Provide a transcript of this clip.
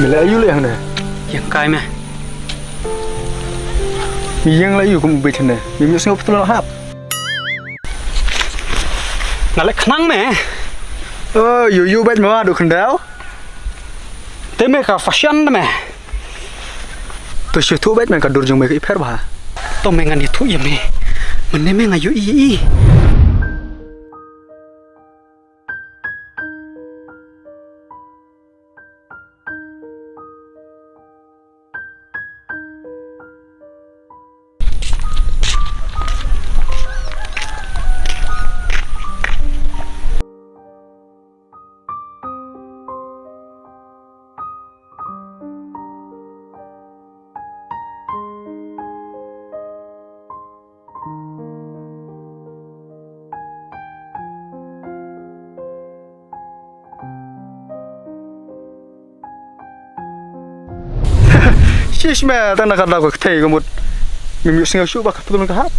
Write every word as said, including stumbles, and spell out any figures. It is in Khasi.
Me la ïoh leh hangne. Ïeng kai me. Me ïeng la ïoh kum u beit hangne. Me ïoh sngew patlun hap. Nga leh khnang me. Oh, ïoh ïoh beit me wa du khyndaw. Te me ka fashion me. To shu thu beit me ka dur jong me ka i pher bha. To me ngan ïathuh ïa me. Mynne me nga ïoh i i. Shish me, tang na ka daw ka kthei ka mut. Mim ïoh sngew shuh ba ka patlun ka hap.